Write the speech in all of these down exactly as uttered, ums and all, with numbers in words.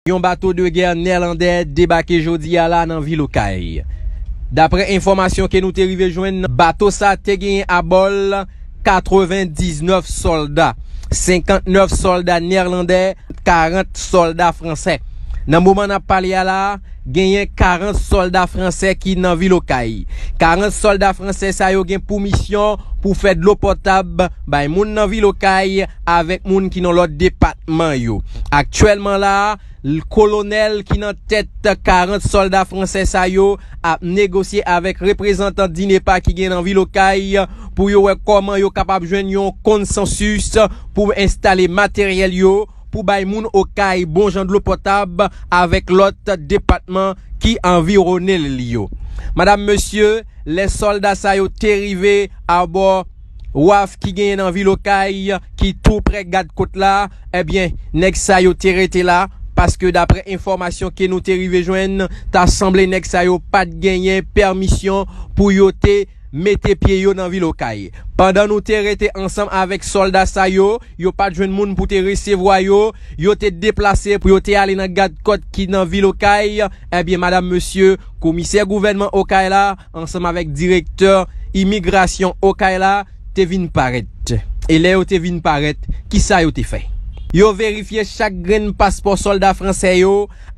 Yon bato de gè nèlandè debake jodi a la nan vil Okay. Daprè enfòmasyon ke nou te rive jwenn, bato sa te genyen abò l katrevendiznèf sòlda, senkantnèf sòlda nèlandè, karant sòlda fransè. Nan moman n ap pale a la, genyen karant sòlda fransè ki nan vil Okay. Karant sòlda fransè sa yo gen pou misyon pou fè dlo potab bay moun nan vil Okay avèk moun ki nan lòt depatman yo. Aktyèlman la, l-, kolonèl ki nan tèt karant sòlda fransè sa yo ap negosye avèk reprezantan DINEPA ki gen nan vil Okay pou yo wè kòman yo kapab jwenn yon konsansis pou enstale materyèl yo pou bay moun Okay bon jan dlo potab avèk lòt depatman ki anviwone l yo. Madam, mesye, lè sòlda sa yo te rive abò waf ki genyen nan vil Okay, ki tou prè gad kot la, ebyen, nèg sa yo te rete la, paske daprè enfòmasyon ke nou te rive jwenn, ta sanble nèg sa yo pa t genyen pèmisyon pou yo te mete pye yo nan vil Okay. Pandan nou te rete ansanm avèk sòlda sa yo, yo pa t jwenn moun pou te resevwa yo, yo te deplase pou yo te ale nan gad kot ki nan vil Okay. Ebyen, madam, mesye, komisè gouvènman Okay la, ansanm avèk direktè imigrasyon Okay la, te vin parèt. E lè yo te vin parèt, kisa yo te fè? Yo verifye chak grenn paspò sòlda fransè yo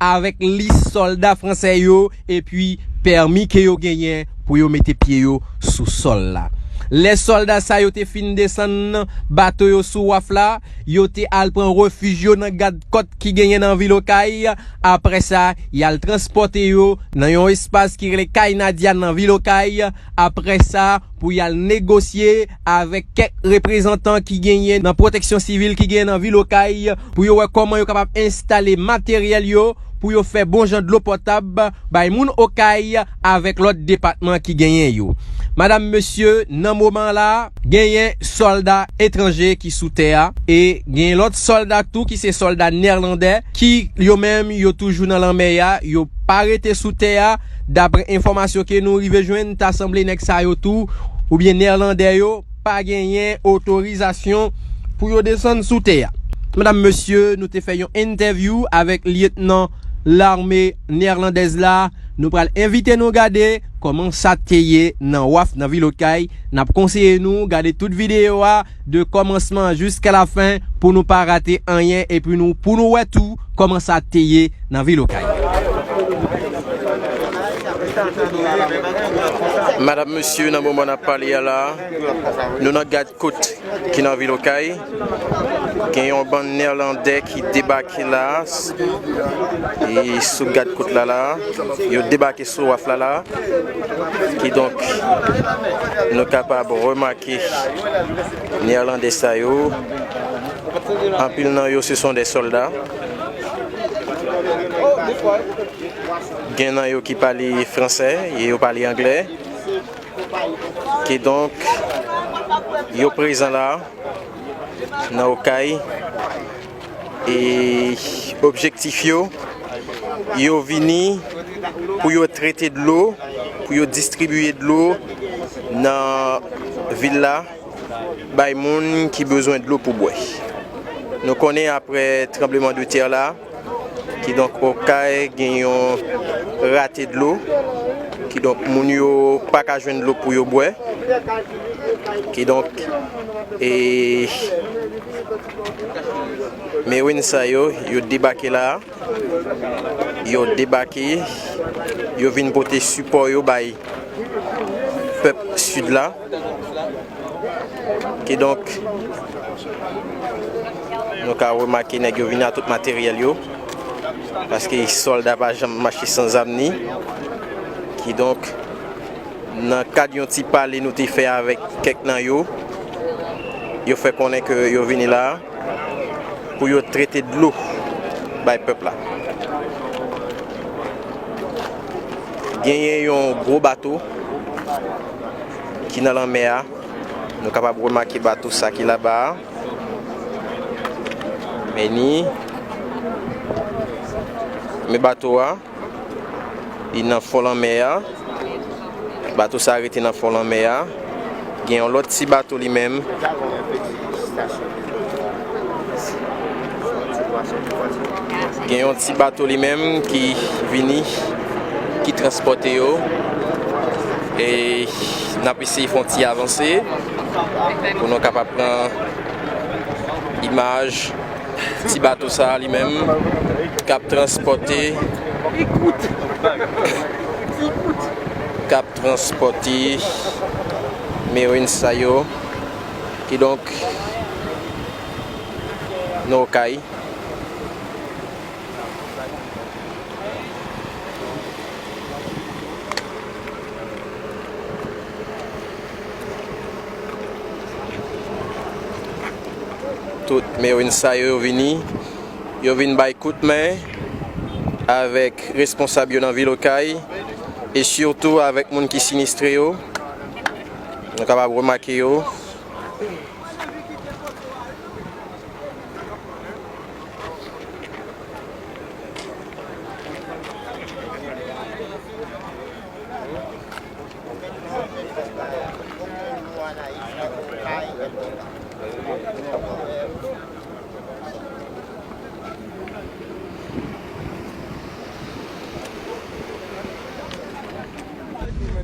avèk lis sòlda fransè yo epi pèmi ke yo genyen pou yo mete pye yo sou sòl la. Lè sòlda sa yo te fin desann bato yo sou waf la, yo te al pran refij yo nan gad kot ki genyen nan vil Okay. Apre sa, y al transpòte yo nan yon espas ki rele Kay Nadia nan vil Okay. Apre sa, pou y al negosye avèk kèk reprezantan ki genyen nan pwoteksyon sivil ki genyen nan vil Okay, pou yo wè kòman yo kapab enstale materyèl yo, pou yo fè bon jan dlo potab bay moun Okay avèk lòt depatman ki genyen yo. Madam, mesye, nan moman la, genyen sòlda etranje ki sou tè a, e genyen lòt sòlda tou ki se sòlda nèlandè, ki yo menm yo toujou nan lanmè a, yo pa rete sou tè a, daprè enfòmasyon ke nou rive jwenn, ta sanble nèg sa yo tou, oubyen nèlandè yo, pa genyen otorizasyon pou yo desann sou tè a. Madam, mesye, nou te fè yon entèvyou avèk lyetnan lame nèlandèz la. Nou pral envite nou gade kòman sa te ye nan waf nan vil Okay. N ap konseye nou gade tout videyo a de kòmansman jiska lafen pou nou pa rate anyen epi nou, pou nou wè tou kòman sa te ye nan vil Okay. Madam, mesye, nan moman n ap pale a la, nou nan gad kot ki nan vil Okay. Gen yon bann nèlandè ki debake la, s-, e sou gad kot la la, yo debake sou waf la la. Kidonk, nou kapab remake nèlandè sa yo. Anpil nan yo, se son de sòlda. Gen nan yo ki pale fransè, e yo pale anglè. Kidonk, yo prezan la, nan Okay. E objektif yo, yo vini pou yo trete dlo, pou yo distribiye dlo nan vil la, bay moun ki bezwen dlo pou bwè. Nou konnen apre tranbleman de tè la, kidonk Okay gen yon rate dlo, kidonk moun yo pa ka jwenn dlo pou yo bwè. Kidonk, e, Mewin sa yo, yo debake la. Yo debake, yo vin pote sipò yo bay pèp Sid la. Kidonk, nou ka remake nèg yo vin a tout materyèl yo, paske sòlda pa janm mache san zam ni. Kidonk, nan kad yon ti pale nou te fè avèk kèk nan yo, yo fè konnen ke yo vini la pou yo trete dlo bay pèp la. Genyen yon gwo bato ki nan lanmè a. Nou kapab remake bato sa ki laba a. Men ni, men bato a. Li nan fon lanmè a. Bato sa rete nan fon lanmè a. Gen yon lòt ti bato li menm. Gen yon ti bato li menm ki vini, ki transpòte yo. E n ap eseye fè yon ti avanse pou nou kapab pran imaj ti bato sa a li menm k ap transpòte, k ap transpòte merin sa yo. Kidonk, nou Okay. Tout merin sa yo, yo vini, yo vin bay kout men avèk responsab yo nan vil Okay e sitou avèk moun ki sinistre yo. Nou kapab remake yo.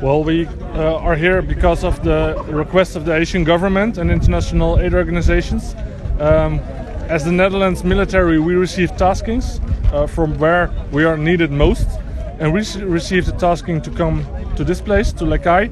Well, we uh, are here because of the request of the Haitian government and international aid organizations. Um, as the Netherlands military, we received taskings uh, from where we are needed most, and we s- received a tasking to come to this place, to Lakay.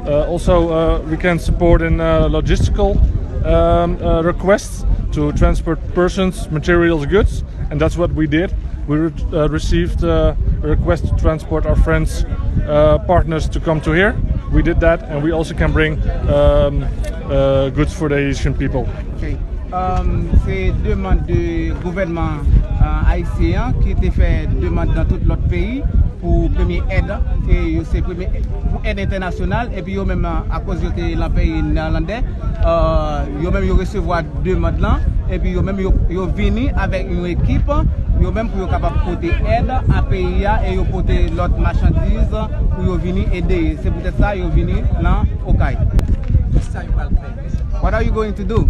Uh, also, uh, we can support in uh, logistical um, uh, requests to transport persons, materials, goods, and that's what we did. We re- uh, received uh, a request to transport our friends, uh, partners to come to here. We did that, and we also can bring um, uh, goods for the Haitian people. Ok. Um, se demann de gouvènman uh, ayisyen an ki te fè demann nan tout lòt peyi pou premye èd, e yo se premye pou èd entènasyonal, epi yo menm, akoz yo te nan peyi nèlandè, euh, yo menm yo resevwa demann lan, epi yo menm yo, yo vini avèk yon ekip, yo menm pou yo kapab pote èd a peyi a, e yo pote lòt machandiz pou yo vini ede. Se poutèt sa yo vini nan Okay. Kisa yo pral fè? What are you going to do?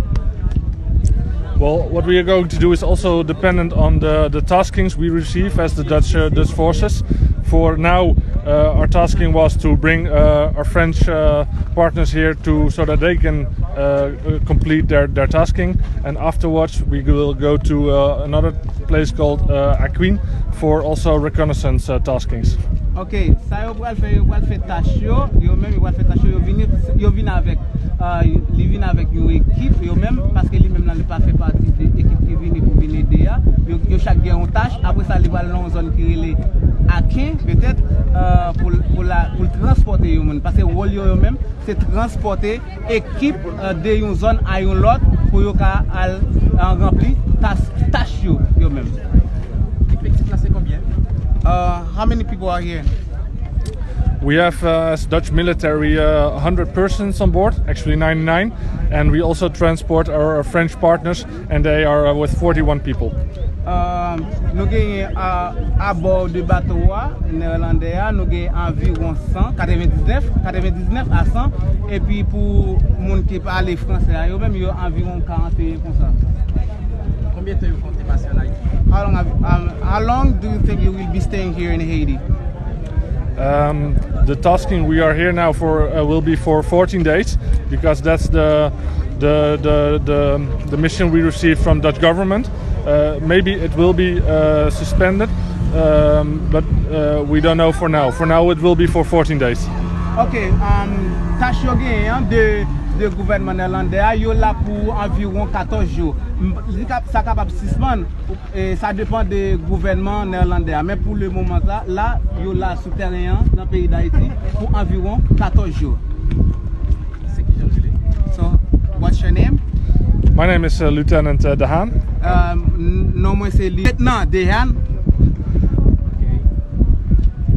Well, what we are going to do is also dependent on the, the taskings we receive as the Dutch, uh, Dutch forces. For now, uh, our tasking was to bring uh, our French uh, partners here to so that they can uh, uh, complete their, their tasking. And afterwards, we will go to uh, another place called uh, Aquin for also reconnaissance uh, taskings. Ok, sa yo pral fè, yo pral fè tach yo, yo menm yo pral fè tach yo, yo vini, yo vin avèk, euh, li vin avèk yon ekip, yo menm, paske li menm nan li pa fè pati de ekip ki vini pou vin ede a. Yo, yo chak gen yon tach, apre sa li pral nan yon zòn ki rele Aken, petèt, euh, pou, pou, la, pou l transpòte yon moun, paske wòl yo, yo menm, se transpòte ekip euh, de yon zòn a yon lòt pou yo ka al euh, ranpli tas, tach yo, yo menm. Efektif la se konbyen? Uh, how many people are here? We have, uh, as Dutch military, uh, a hundred persons on board, actually ninety-nine, and we also transport our, our French partners, and they are uh, with forty-one people. Uh, nou genyen a, abò de bato a, nèlandè a, nou genyen anviwon san, katrevendiznèf, katrevendiznèf a san, epi pou moun ki pale fransè a, yo menm yo anviwon karanteyen konsa. Konbyen tan yo konte pase an Ayiti? How long have, um, how long do you think you will be staying here in Haiti? Um, the tasking we are here now for uh, will be for fourteen days because that's the the the the, the mission we received from Dutch government. Uh, maybe it will be uh, suspended, um, but uh, we don't know for now. For now, it will be for fourteen days. Ok, um, tach yo genyen an de, de gouvènman nèlandè a, yo la pou anviwon katòz jou. M- li kap- Sa kapab sispann, e sa depann de gouvènman nèlandè a. Men pou le moman sa, la, yo la sou tèren an, nan peyi Dayiti, pou anviwon katòz jou. Se ki jan w rele? So, what's your name? My name is uh, Lieutenant uh, Dahan. Um, n- non mwen se Lieutenant Dehan.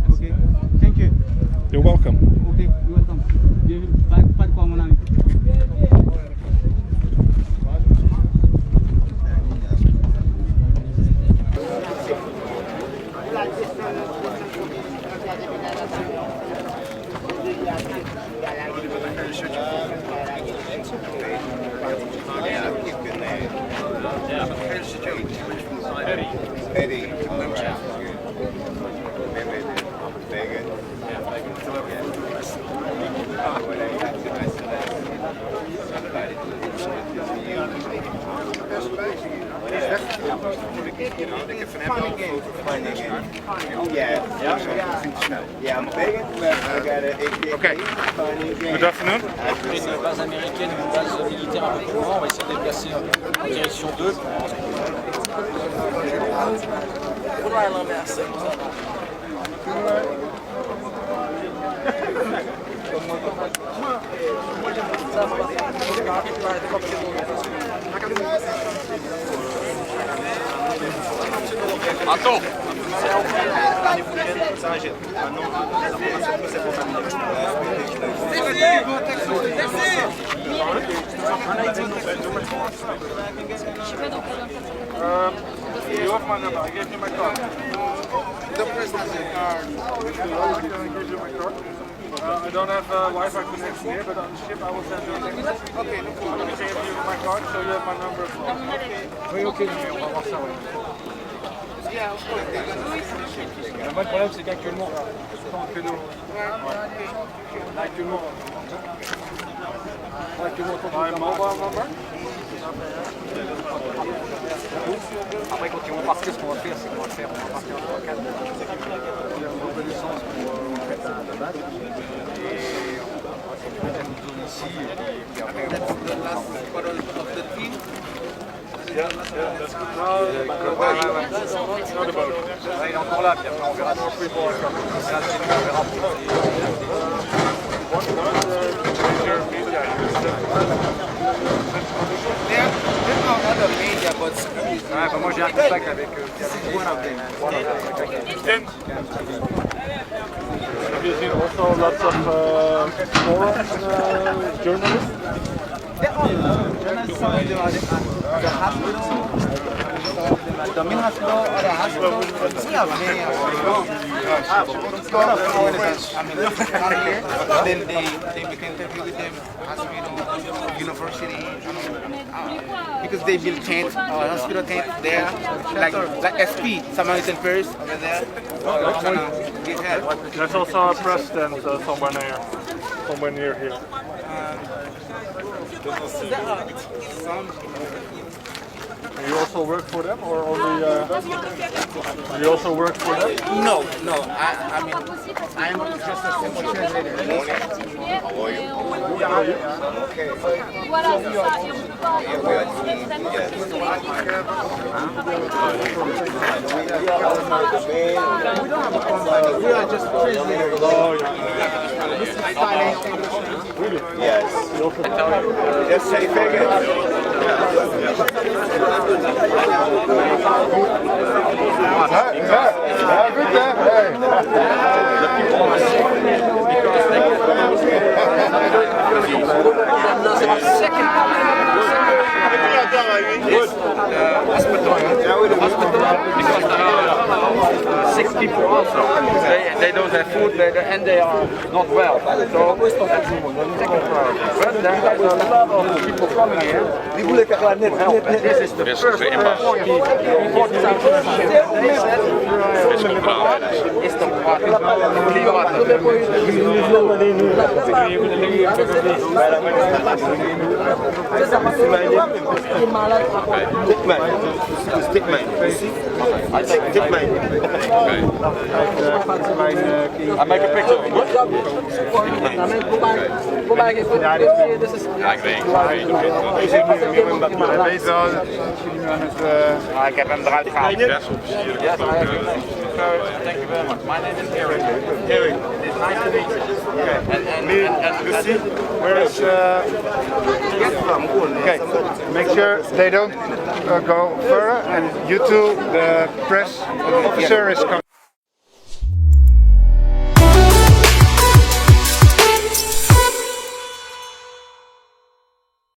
Ok. Thank you. You're welcome. Ok, you're welcome. Bienvenue. Pas, pas de quoi, mon ami. Ok. Good afternoon. Une base américaine, une base militaire un peu plus loin. On va essayer de déplacer en direction deux. Ato! Um, you have my number. I gave you my card. The president. Uh, can I give you my card? Uh, I don't have uh, Wi-Fi connection here, but on the ship I will send you a text. Okay, no problem. I'm gonna give you my card, so you have my number as well. Oui, ok, on va voir ça, ouais. Yeah, of course. Le vrai problème, c'est qu'actuellement, on fait de... Ouais. Là, actuellement, là, actuellement, quand on... My mobile number? Après, quand ils vont partir, ce qu'on va faire, c'est qu'on va faire, on va partir en trois quatre. On va faire des chances pour, euh, en fait, ça va battre. Et on va faire une zone ici, et puis après, on va... That's the last part of the team. Yeah, yeah, that's good. Ouais, ouais, ouais. Ouais, il est encore là, puis après, on verra si, si c'est assez, on verra pour... There, there are other media, but... Ouais, bah, moi, j'ai un contact avec, euh, This is one of them. Have you seen also lots of uh, foreign uh, journalists? There are journalists, some of them are at the hospital, some of them at the main hospital, other hospital. We have many hospitals. A lot of foreigners, I mean, come here, then they, they make an interview with them. Hospital, university, uh, because they build tent, uh, hospital tent there, like, like S P, Samaritan Purse over there. Tryna get help. There's also a press tent uh, somewhere near, somewhere near here. Um, there are some You also work for them, or only? Uh, you also work for them? No, no. I, I mean, I'm just a simple translator. Morning. How are you? Good, how are you? Okay. Voilà, c'est ça. Et on peut pas avoir une tête vraiment spécifique. We are just translators. Oh, yeah. This is silent. Yes. Just say fake it. Hey, hey, have a good time. Hey. Hospital, because there are uh, sick people also. They, they don't have food, they, they, and they are not well. So, second priority. But then there's a lot of people coming here. Li boule kaka nèt, nèt, nèt. This is the first priority. It's the water. Clean water. Take mine. Take mine. You see? I take, take mine. I make a picture. Take mine. Like this. Hey, Bezos. Yes, I am. Thank you very much. My name is Eric. Eric. It's nice to meet you. Okay. And, and, Me, and, and, you see, where is, uh, okay. Make sure they don't uh, go further, and you two, the press officer is coming.